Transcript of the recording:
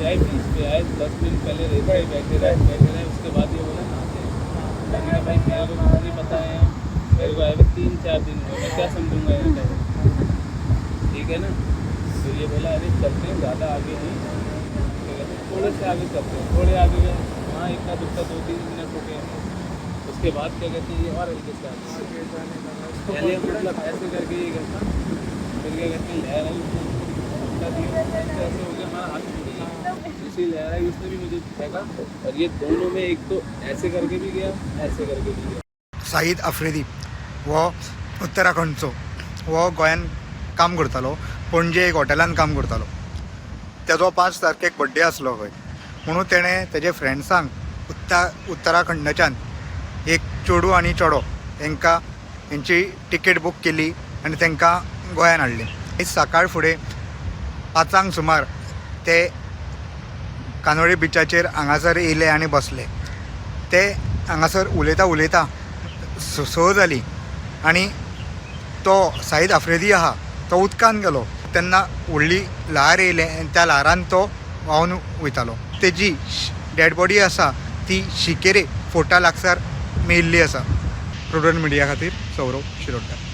से आए, beach pay आए, 10 minute पहले रेत पे बैठे रहे, बैठे रहे। उसके बाद ये बोला नहाते हैं। मैंने कहा, भाई, मेरे को कुछ नहीं पता है, मेरे को आए हुए 3-4 दिन हुए, मैं क्या समझूंगा यहाँ पे? ठीक है ना? तो ये बोला, अरे चलते हैं, ज़्यादा आगे नहीं, क्या कहते हैं, थोड़े से आगे चलते हैं। थोड़े आगे गए, वहाँ एक का दुक्का 2-3 मिनट रुके हम लोग। उसके बाद, क्या कहते हैं, ये और हल्के से आगे आगे जाने लगा उसको। पहले मतलब ऐसे करके ये करता, फिर, क्या कहते हैं, लहर आई, उसने धक्का दिया, तो ऐसे हो गया, हमारा हाथ छूट गया। दूसरी लहर आई, उसने भी मुझे फेंका और ये दोनों में एक तो ऐसे करके भी गया, ऐसे करके भी गया। साहिद आफ्रिदी हो उत्तराखंडचो। हो गोंयान काम करतालो, पणजे एक हॉटेलान काम करतालो। तेजो 5 तारखेक बड्डे आसलो खंय, म्हणून तेणें तेजे फ्रेंड्सांक उत्तराखंडाच्यान एक चेडूं आनी चेडो हेंकां हेंची तिकेट बूक केली आनी तांकां गोंयान हाडली। सकाळ फुडें 5 सुमार ते कानोळी बिचाचेर हांगासर येयले आनी बसले। ते हांगासर उलयता उलयता 6 जालीं आनी तो साहिद आफ्रिदी आहा तो उदकान गेलो। तेन्ना व्हडली ल्हार येयलें आनी त्या ल्हारान तो व्हांवन वयतालो। तेजी डेड बॉडी आसा ती शिकेरे फोर्टा लागसार मेळिल्ली आसा। प्रुडंट मिडिया खातीर सौरव शिरोडकर।